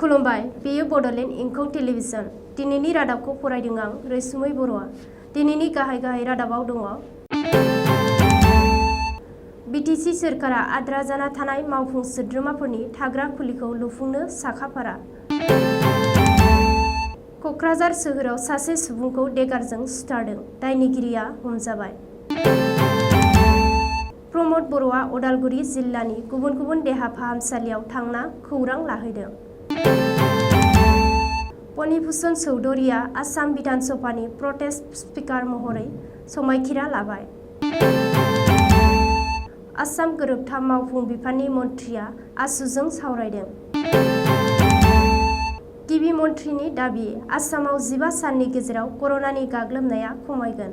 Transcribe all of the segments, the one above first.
खुलुमबाय, बेयो बड'लेण्ड इंखं टेलिभिजन। दिनैनि रादाबखौ फरायदों आं रैसुमै बर'आ। दिनैनि गाहाय रादाबाव दङ। बिटिसि सोरखारा आद्रा जाना थानाय मावफुं सोद्रोमाफोरनि थाग्रा खुलिखौ लुफुंनो साखाफारा। क'क्राझार सोहोराव सासे सुबुंखौ देगारजों सुथारदों, दायनिगिरिया हमजाबाय। प्रमद बर'आ उदालगुरि जिल्लानि गुबुन देहा फाहामसालियाव थांना खौरां लाहैदों। फणिभूषण चौधुरीया आसाम विधान सभानि प्रटेस्ट स्पिकार महरै समायखिरा लाबाय। आसाम गोरोबथा मावफुं बिफाननि मन्थ्रिया आसुजों सावरायदों। गिबि मन्थ्रिनि दाबि, आसामाव 15 साननि गेजेराव कर'नानि गाग्लोबनाया खमायगोन।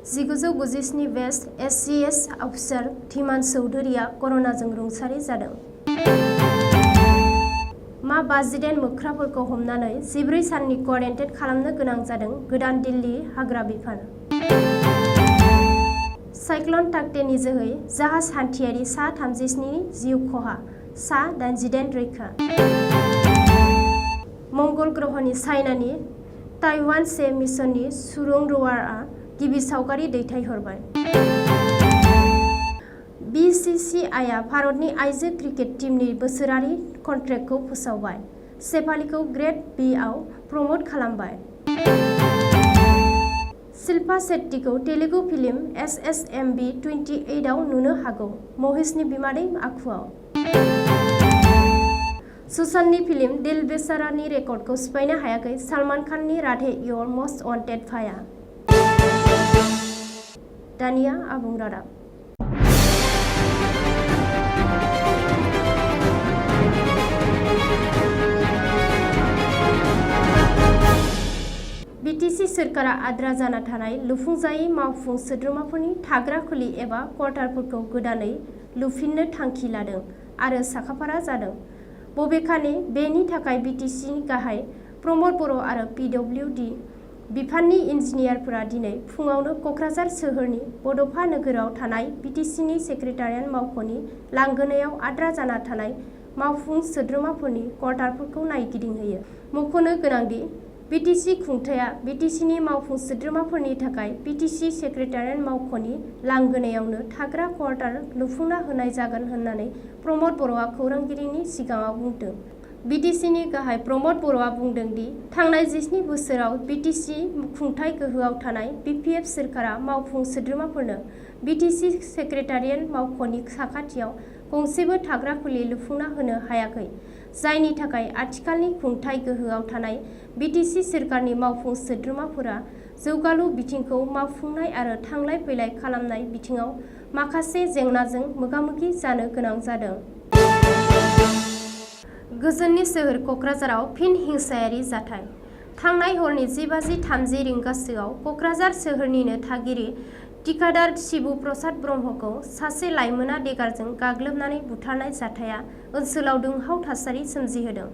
1997 बेस्ट SCS अफिसार धीमान चौधुरीया कर'नाजों रुंसारि जादों। मा 50 मोख्राफोरखौ हमनानै 14 साननि क्वारेन्टाइन खालामनो गोनां जादों गोदान दिल्ली हाग्रा बिफान। साइक्ल'न ताकतेनि जोहै जाहाज हान्थियारि सा 37 नि जिउ खहा, सा 88 रैखा। मंगल ग्रहनि चाइनानि ताइवान से मिशननि सुरुं रवारआ गिबि सावगारि दैथायहरबाय। BCCIआ भारतनि आइजो क्रिकेट टीमनि बोसोरारि कन्ट्रेक्टखौ फोसावबाय। शेफालीखौ ग्रेड B आव प्रमोट खालामबाय। शिल्पा शेट्टीखौ तेलुगु फिल्म SSMB 28 आव नुनो हागौ, महेशनि बिमादै आखुआव। सुशान्तनि फिल्म दिल बेचारानि रेकर्डखौ सिफायनो हायाखै सलमान खाननि राधे योर मस्ट वान्टेड फाया। दानिया आबुं रादाब। बिटिसि सोरखारा आद्रा जाना थानाय लुफुंजायै मावफुं सोद्रोमाफोरनि थाग्रा खुलि एबा क्वार्टारफोरखौ गोदानै लुफिननो थांखि लादों आरो साखाफारा जादों। बबेखानि बेनि थाखाय बिटिसिनि गाहाय प्रमद बर' आरो PWD बिफाननि इन्जिनियारफोरा दिनै फुङावनो क'क्राझार सोहोरनि बड'फा नोगोराव थानाय बिटिसिनि सेक्रेटारियेट मावख'नि लांगोनायाव आद्रा जाना थानाय मावफुं सोद्रोमाफोरनि क्वार्टारफोरखौ नायगिदिंहैयो। मख'नो गोनांदि बिटिसि खुंथाया बिटिसिनि मावफुं सोद्रोमाफोरनि थाखाय बिटिसि सेक्रेटारियेट मावख'नि लांगोनायावनो थाग्रा क्वार्टार लुफुंना होनाय जागोन होननानै प्रमद बर'आ खौरांगिरिनि सिगाङाव बुंदों। बिटिसिनि गाहाय प्रमद बर'आ बुंदों दि थांनाय 17 बोसोराव बिटिसि खुंथाय गोहोआव थानाय BPF सोरखारा मावफुं सोद्रोमाफोरनो बिटिसि सेक्रेटारियेट मावख'नि साखाथियाव गंसेबो थाग्रा खुलि लुफुंना होनो हायाखै, जायनि थाखाय आथिखालनि खुंथाय गोहोआव थानाय बिटिसि सोरखारनि मावफुं सोद्रोमाफोरा जौगालु बिथिंखौ मावफुंनाय आरो थांलाय फैलाय खालामनाय बिथिङाव माखासे जेंनाजों मोगा-मोगि जानो गोनां जादों। गोजोननि सोहोर क'क्राझाराव फिन हिंसायारि जाथाय। थांनाय हरनि 10:30 रिंगासोआव क'क्राझार सोहोरनिनो थागिरि थिकादार शिबु प्रसाद ब्रह्मखौ सासे लाइमोना देगारजों गाग्लोबनानै बुथारनाय जाथाया ओनसोलाव दुंहाव थासारि सोमजिहोदों।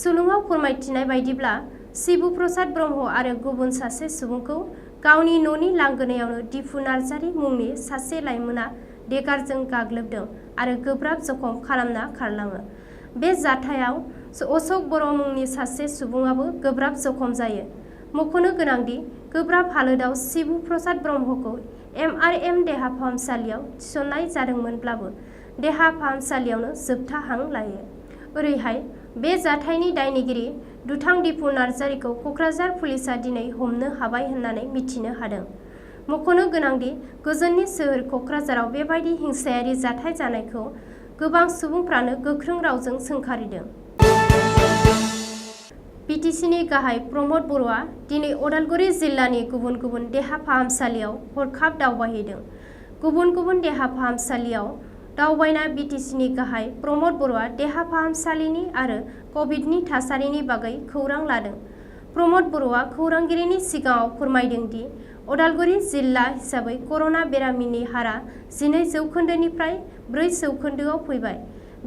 सुलुङाव फोरमायथिनाय बायदिब्ला शिबु प्रसाद ब्रह्म आरो गुबुन सासे सुबुंखौ गावनि न'नि लांगोनायावनो दिफु नार्जारी मुंनि सासे लाइमोना देगारजों गाग्लोबदों आरो गोब्राब जखम खालामना खारलाङो। बे जाथायाव अशोक बर' मुंनि सासे सुबुङाबो गोब्राब जखम जायो। मख'नो गोनांदि गोब्राब हालोदाव शिबु प्रसाद ब्रह्मखौ MRM देहा फाहामसालियाव थिसननाय जादोंमोनब्लाबो देहा फाहामसालियावनो जोबथा हां लायो। ओरैहाय बे जाथायनि दायनिगिरि दुथां दिफु नार्जारीखौ क'क्राझार पुलिसआ दिनै हमनो हाबाय होननानै मिथिनो हादों। मख'नो गोनांदि गोजोननि सोहोर क'क्राझाराव बेबायदि हिंसायारि जाथाय जानायखौ गोबां सुबुंफ्रानो गोख्रों रावजों सोंखारिदों। बिटिसिनि गाहाय प्रमद बर'आ दिनै उदालगुरि जिल्लानि गुबुन देहा फाहामसालियाव हरखाब दावबायहैदों। गुबुन देहा फाहामसालियाव दावबायना बिटिसिनि गाहाय प्रमद बर'आ देहा फाहामसालिनि आरो कभिडनि थासारिनि बागै खौरां लादों। प्रमद बर'आ खौरांगिरिनि सिगाङाव फोरमायदों दि उदालगुरि जिल्ला हिसाबै कर'ना बेरामिनि हारा 12% 4% फैबाय।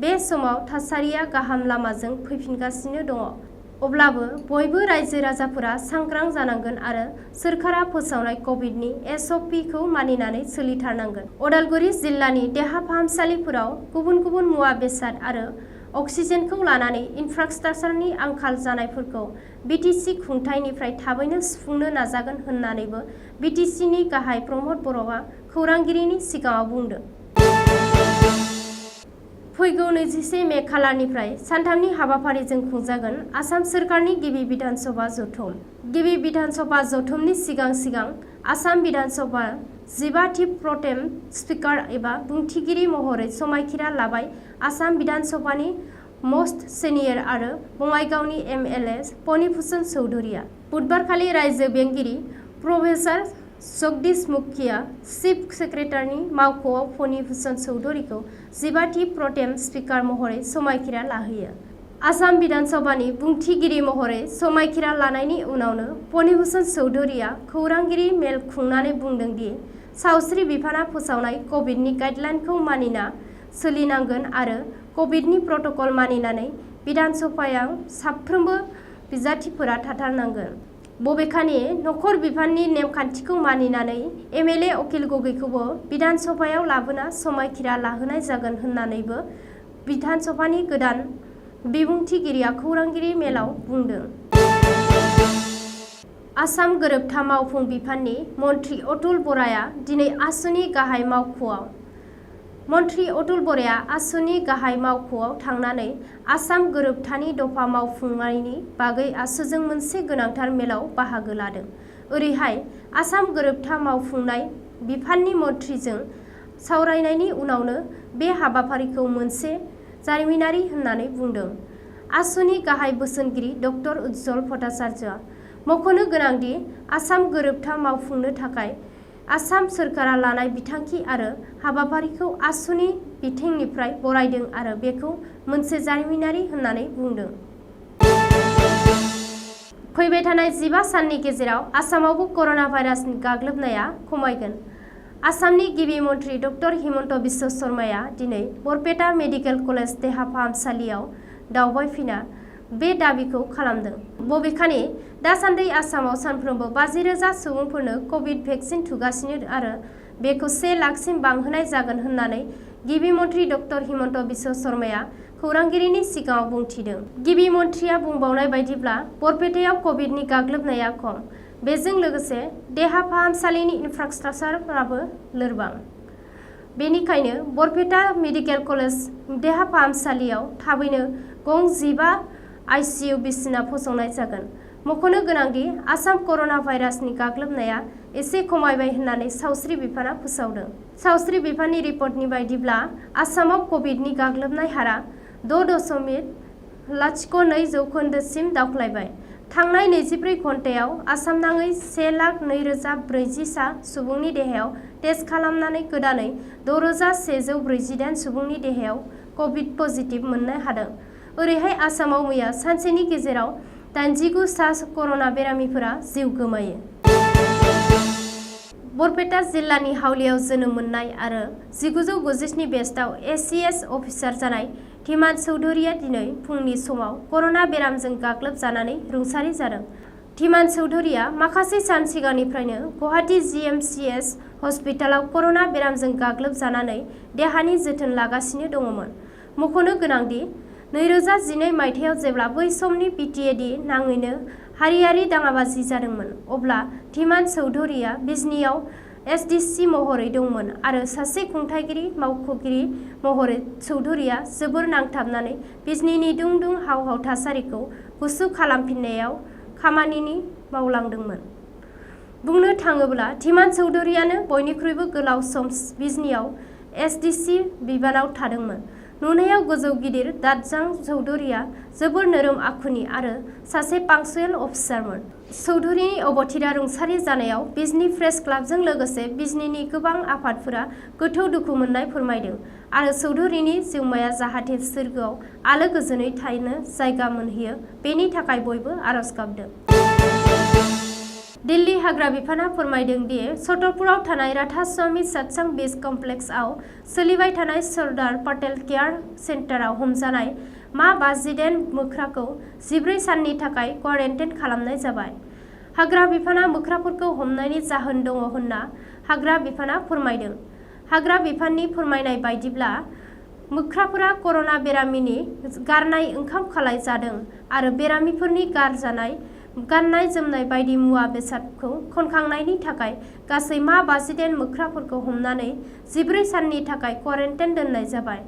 बे समाव थासारिया गाहाम लामाजों फैफिनगासिनो दङ। अब्लाबो बयबो रायजो राजाफोरा सांग्रां जानांगोन आरो सोरखारा फोसावनाय कभिडनि SOPखौ मानिनानै सोलिथारनांगोन। उदालगुरि जिल्लानि देहा फाहामसालिफोराव गुबुन मुवा बेसाद आरो अक्सिजेनखौ लानानै इनफ्रास्ट्राक्चारनि आंखाल जानायफोरखौ बिटिसि खुंथायनिफ्राय थाबैनो सुफुंनो नाजागोन होननानैबो बिटिसिनि गाहाय प्रमद बर'आ खौरांगिरिनि सिगाङाव बुंदों। फैगौ 21 मे खालारनिफ्राय सानथामनि हाबाफारिजों खुंजागोन आसाम सोरखारनि गिबि बिधानसभा जथुम। गिबि बिधानसभा जथुमनि सिगां आसाम बिधानसभा 15थि प्रटेम स्पिकार एबा बुंथिगिरि महरै समायखिरा लाबाय आसाम बिधानसभानि मस्ट सिनियर आरो बङाइगावनि एमएलए फणिभूषण चौधुरीया। बुधबारखालि रायजो बेंगिरि प्रफेसार जगदीश मुखिया चिफ सेक्रेटारिनि मावख'आव फणिभूषण चौधुरीखौ 15थि प्रटेम स्पिकार महरै समायखिरा लाहोयो। आसाम बिधानसभानि बुंथिगिरि महरै समायखिरा लानायनि उनावनो फणिभूषण चौधुरीया खौरांगिरि मेल खुंनानै बुंदों दि सावस्रि बिफाना फोसावनाय कभिडनि गाइडलाइनखौ मानिना सोलिनांगोन आरो कभिडनि प्रट'कल मानिनानै बिधानसभायाव साफ्रोमबो बिजाथिफोरा थाथारनांगोन। बबेखानि नखर बिफाननि नेमखान्थिखौ मानिनानै एमएलए अखिल गगैखौबो बिधानसभायाव लाबोना समायखिरा लाहोनाय जागोन होननानैबो बिधानसभानि गोदान बिबुंथिगिरिया खौरांगिरि मेलाव बुंदों। आसाम गोरोबथा मावफुं बिफाननि मन्थ्रि अतुल बराया दिनै आसुनि गाहाय मावख'आव मन्थ्रि अतुल बराया आसुनि गाहाय मावख'आव थांनानै आसाम गोरोबथानि दफा मावफुंनायनि बागै आसुजों मोनसे गोनांथार मेलाव बाहागो लादों। ओरैहाय आसाम गोरोबथा मावफुंनाय बिफाननि मन्थ्रिजों सावरायनायनि उनावनो बे हाबाफारिखौ मोनसे जारिमिनारि होननानै बुंदों आसुनि गाहाय बोसोनगिरि डक्टर उज्जल भट्टाचार्यआ। मख'नो गोनांदि आसाम गोरोबथा मावफुंनो थाखाय आसाम सोरखारा लानाय बिथांखि आरो हाबाफारिखौ आसुनि बिथिंनिफ्राय बरायदों आरो बेखौ मोनसे जारिमिनारि होननानै बुंदों। फैबाय थानाय 15 साननि गेजेराव आसामावबो कर'ना भाइरासनि गाग्लोबनाया खमायगोन। आसामनि गिबि मन्थ्रि डक्टर हिमन्त बिश्व शर्माया दिनै बरपेटा मेडिकेल कलेज देहा फाहामसालियाव दावबायफैना बे दाबिखौ खालामदों। बबेखानि दासान्दि आसामाव सानफ्रोमबो 50,000 सुबुंफोरनो कभिड भेक्सिन थुगासिनो आरो बेखौ 1 लाखसिम बांहोनाय जागोन होननानै गिबि मन्थ्रि डक्टर हिमन्त बिश्व शर्माया खौरांगिरिनि सिगाङाव बुंथिदों। गिबि मन्थ्रिया बुंबावनाय बायदिब्ला बरपेटायाव कभिडनि गाग्लोबनाया खम, बेजों लोगोसे देहा फाहामसालिनि इनफ्रास्ट्राक्चारफोराबो लोरबां। बेनिखायनो बरपेटा मेडिकेल कलेज देहा फाहामसालियाव थाबैनो गं 15 आइसिइउ बिसिना फसंनाय जागोन। मख'नो गोनांदि आसाम कर'ना भाइरासनि गाग्लोबनाया एसे खमायबाय होननानै सावस्रि बिफाना फोसावदों। सावस्रि बिफाननि रिपर्टनि बायदिब्ला आसामाव कभिडनि गाग्लोबनाय हारा 6.02% दावख्लायबाय। थांनाय 24 घन्टायाव आसामनाङै 1,02,040 सुबुंनि देहायाव टेस्ट खालामनानै गोदानै 6,148 सुबुंनि देहायाव कभिड पजिटिभ मोननो हादों। ओरैहाय आसामाव मैया सानसेनि गेजेराव 89 सा कर'ना बेरामिफोरा जिउ गोमायो। बरपेटा जिल्लानि हावलियाव जोनोम मोननाय आरो 1997 बेचआव एसिएस अफिसार जानाय धीमान चौधुरीया दिनै फुंनि समाव कर'ना बेरामजों गाग्लोबजानानै रुंसारि जादों। धीमान चौधुरीया माखासे सान सिगांनिफ्रायनो गुवाहाटी जीएमसीएच हस्पिटालाव कर'ना बेरामजों गाग्लोबजानानै देहानि जोथोन लागासिनो दङमोन। मख'नो गोनांदि 2012 मायथाइयाव जेब्ला बै समनि बिटिएडि नाङैनो हारियारि दाङाबाजि जादोंमोन, अब्ला धीमान चौधुरीया बिजनीआव एसडिसि महरै दंमोन आरो सासे खुंथायगिरि मावख'गिरि महरै चौधुरीया जोबोर नांथाबनानै बिजनीनि दुं-दुं हाव-हाव थासारिखौ गुसु खालामफिननायाव खामानि मावलांदोंमोन। बुंनो थाङोब्ला धीमान चौधुरीयानो बयनिख्रुइबो गोलाव सम बिजनीआव एसडिसि बिबानाव थादोंमोन। नुनायाव गोजौ गिदिर दादजां चौधुरीया जोबोर नोरोम आखुनि आरो सासे पांक्चुएल अफिसारमोन। चौधुरीनि अबथिरा रुंसारि जानायाव बिजनी प्रेस क्लाबजों लोगोसे बिजनीनि गोबां आफादफोरा गोथौ दुखु मोननाय फोरमायदों आरो चौधुरीनि जिउमाया जाहाथे सोरगोआव आलो गोजोनै थानो जायगा मोनहैयो बेनि थाखाय बयबो आरज गाबदों। दिल्ली हाग्रा बिफाना फोरमायदों दि छतरपुराव थानाय राधा स्वामी सत्संग बीच कमप्लेक्सआव सोलिबाय थानाय सरदार पटेल केयार सेन्टाराव हमजानाय मा 50 मोख्राखौ 14 साननि थाखाय क्वारेन्टाइन खालामनाय जाबाय। हाग्रा बिफाना मोख्राफोरखौ हमनायनि जाहोन दङ होनना हाग्रा बिफाना फोरमायदों। हाग्रा बिफाननि फोरमायनाय बायदिब्ला मोख्राफोरा कर'ना बेरामिनि गारनाय ओंखाम खालाय जादों आरो बेरामिफोरनि गारजानाय गाननाय जोमनाय बायदि मुवा बेसादखौ खनखांनायनि थाखाय गासै मा 50 मोख्राफोरखौ हमनानै 14 साननि थाखाय क्वारेन्टाइन दोननाय जाबाय।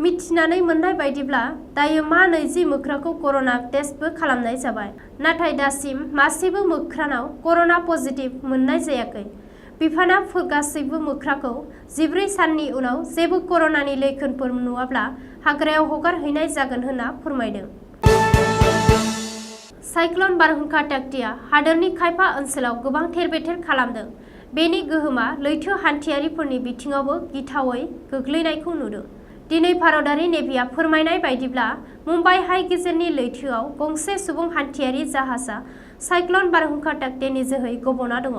मिथिनानै मोननाय बायदिब्ला दायो मा 20 मोख्राखौ कर'ना टेस्टबो खालामनाय जाबाय, नाथाय दासिम मासेबो मोख्रानाव कर'ना पजिटिभ मोननाय जायाखै। बिफाना गासैबो मोख्राखौ 14 साननि उनाव जेबो कर'नानि लैखोनफोर नुवाब्ला हाग्रायाव हगारहैनाय जागोन होनना फोरमायदों। साइक्ल'न बारहुंखा ताकतिया हादोरनि खायफा ओनसोलाव गोबां थेर-बेथेर खालामदों। बेनि गोहोमा लैथो हान्थियारिफोरनि बिथिङावबो गिथावै गोग्लैनायखौ नुदों। दिनै भारतारि नेभिआ फोरमायनाय बायदिब्ला मुम्बाइ हाइ गेजेरनि लैथोआव गंसे सुबुं हान्थियारि जाहाजआ साइक्ल'न बारहुंखा ताकतिनि जोहै गब'ना दङ।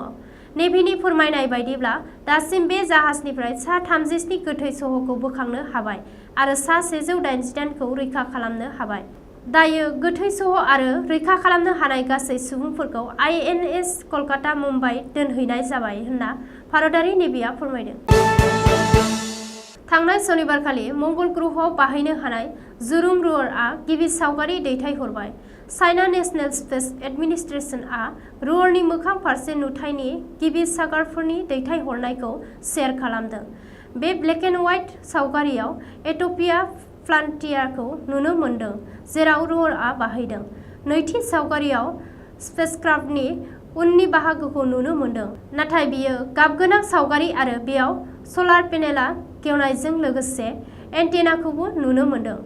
नेभिनि फोरमायनाय बायदिब्ला दासिम बे जाहाजनिफ्राय सा 37 गोथै सह'खौ बोखांनो हाबाय आरो सा 188 खौ रैखा खालामनो हाबाय। दायो गोथै सह' आरो रैखा खालामनो हानाय गासै सुबुंफोरखौ INS कलकाता मुम्बाइ दोनहैनाय जाबाय होनना भारतारि नेभिआ फोरमायदों। थांनाय सनिबारखालि मंगल ग्रहआव बाहायनो हानाय जुरुं र'वरआ गिबि सावगारि दैथायहरबाय। चाइना नेशनेल स्पेस एडमिनिस्ट्रेशनआ र'वरनि मोखां फारसे नुथायनि गिबि सावगारिफोरनि दैथायहरनायखौ शेयार खालामदों। बे ब्लेक एन्ड व्हाइट सावगारियाव एट'पिया फ्रन्टियारखौ नुनो मोनदों, जेराव र'वरआ बाहायदों। नैथि सावगारियाव स्पेसक्राफ्टनि उननि बाहागोखौ नुनो मोनदों, नाथाय बेयो गाबगोनां सावगारि आरो बेयाव सलार पेनेलआ गेवनायजों लोगोसे एन्टेनाखौबो नुनो मोनदों।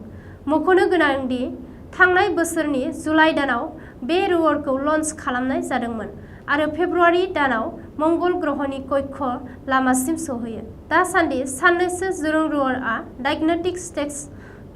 मख'नो गोनांदि थांनाय बोसोरनि जुलाइ दानाव बे र'वरखौ लन्च खालामनाय जादोंमोन आरो फेब्रुआरि दानाव मंगल ग्रहनि कक्ष लामासिम सौहैयो। दासान्दि साननैसो जुरुं र'वरआ डायग्नोस्टिक टेस्ट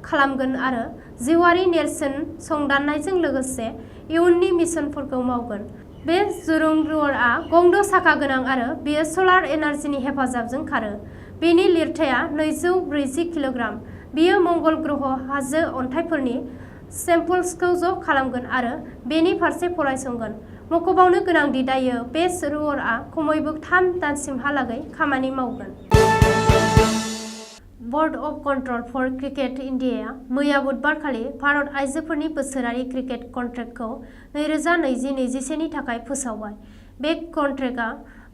खालामगोन आरो जिउआरि नेरसोन संदाननायजों लोगोसे इयुननि मिशनफोरखौ मावगोन। बे जुरुं र'वरआ गं-द' साखा गोनां आरो बेयो सलार एनार्जिनि हेफाजाबजों खारो। बेनि लिरथाया 240 किल'ग्राम। बेयो मंगल ग्रह हाजो अन्थाइफोरनि सेम्पल्सखौ ज' खालामगोन आरो बेनि फारसे फरायसंगोन। मख'बावनो गोनांदि दायो बे र'वरआ खमैबो 3 दानसिमहालागै खामानि मावगोन। Board of control for cricket इन्डियाआ मैया बुधबारखालि भारत आइजोफोरनि बोसोरारि क्रिकेट कन्ट्रेक्टखौ 2020-21 नि थाखाय फोसावबाय। बे कन्ट्रेक्टआ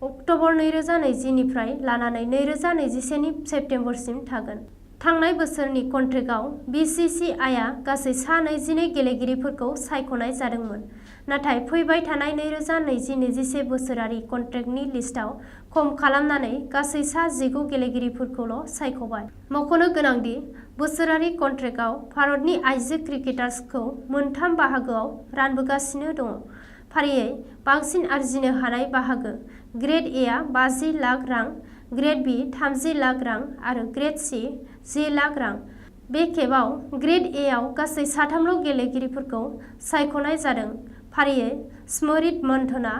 अक्ट'बर 2020 निफ्राय लानानै 2021 नि सेप्तेम्बरसिम थागोन। थांनाय बोसोरनि कन्ट्रेक्टआव BCCIआ गासै सा 22 गेलेगिरिफोरखौ सायख'नाय जादोंमोन, नाथाय फैबाय थानाय 2020-21 बोसोरारि कन्ट्रेक्टनि लिस्टआव खम खालामनानै गासै सा 19 गेलेगिरिफोरखौल' सायख'बाय। मख'नो गोनांदि बोसोरारि कन्ट्रेक्टआव भारतनि आइजो क्रिकेटार्सखौ मोनथाम बाहागोआव रानबोगासिनो दङ। फारियै बांसिन आरजिनो हानाय बाहागो। ग्रेड एआ 50 लाख रां, ग्रेड बी 30 लाख रां आरो ग्रेड सी 10 लाख रां। बे खेबाव ग्रेड एआव गासै 3ल' गेलेगिरिफोरखौ सायख'नाय जादों। फारियै स्मृति मन्धना,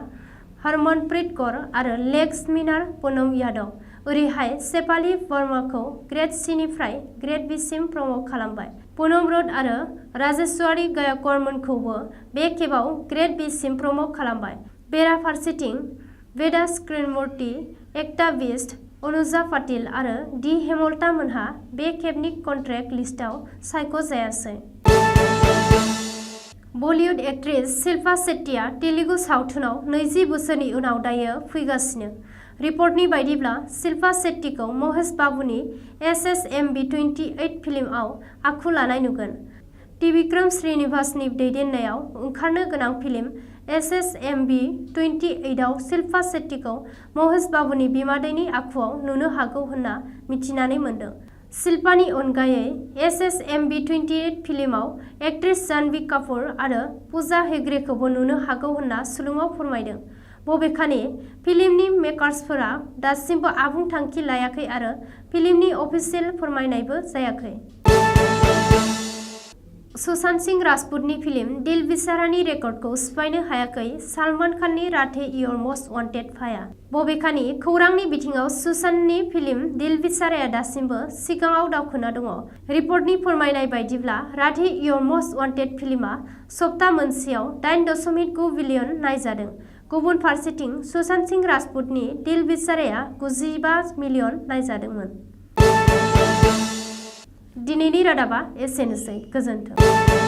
हरमनप्रीत कौर आरो लेग स्पिनार पुनम यादव। ओरैहाय शेफाली वर्माखौ ग्रेड सीनिफ्राय ग्रेड बीसिम प्रम'ट खालामबाय। पुनम र'ड आरो राजेश्वरी गायकवाड़मोनखौबो बे खेबाव ग्रेड बीसिम प्रम'ट खालामबाय। बेराफारसेथिं वेदास कृष्णमूर्ति, एकता बिष्ट, अनुजा पाटिल आरो डी हेमलता मोनहा बे खेबनि कन्ट्रेक्ट लिस्टआव सायख'जायासै। बलिउड एक्ट्रेस शिल्पा शेट्टीआ तेलुगु सावथुनाव 20 बोसोरनि उनाव दायो फैगासिनो। रिपर्टनि बायदिब्ला शिल्पा शेट्टीखौ महेश बाबुनि SSMB28 फिल्मआव आखु लानाय नुगोन। त्रिविक्रम श्रीनिवासनि दैदेननायाव ओंखारनो गोनां फिल्म SSMB28 आव शिल्पा शेट्टीखौ महेश बाबुनि बिमादैनि आखुआव नुनो हागौ होनना मिथिनानै मोनदों। शिल्पानि अनगायै SSMB28 फिल्मआव एक्ट्रेस जाह्नबी कापुर आरो पूजा हेगड़ेखौबो नुनो हागौ होनना सुलुङाव फोरमायदों। बबेखानि फिल्मनि मेकार्सफोरा दासिमबो आबुं थांखि लायाखै आरो फिल्मनि अफिसियेल फोरमायनायबो जायाखै। सुशांत सिंह राजपूतनि फिल्म दिल बेचारानि रेकर्डखौ सिफायनो हायाखै सलमान खाननि राधे इयर मस्ट वान्टेड फाया। बबेखानि खौरांनि बिथिङाव सुशांतनि फिल्म दिल बेचाराया दासिमबो सिगाङाव दावखोना दङ। रिपर्टनि फोरमायनाय बायदिब्ला राधे इयर मस्ट वान्टेड फिल्मआ सप्ता मोनसेयाव 8.9 बिलियन नायजादों। गुबुन फारसेथिं सुशांत सिंह राजपूतनि दिल बेचाराया 95 मिलियन नायजादोंमोन। दिनैनि रादाबा एसेनोसै। गोजोन्थों।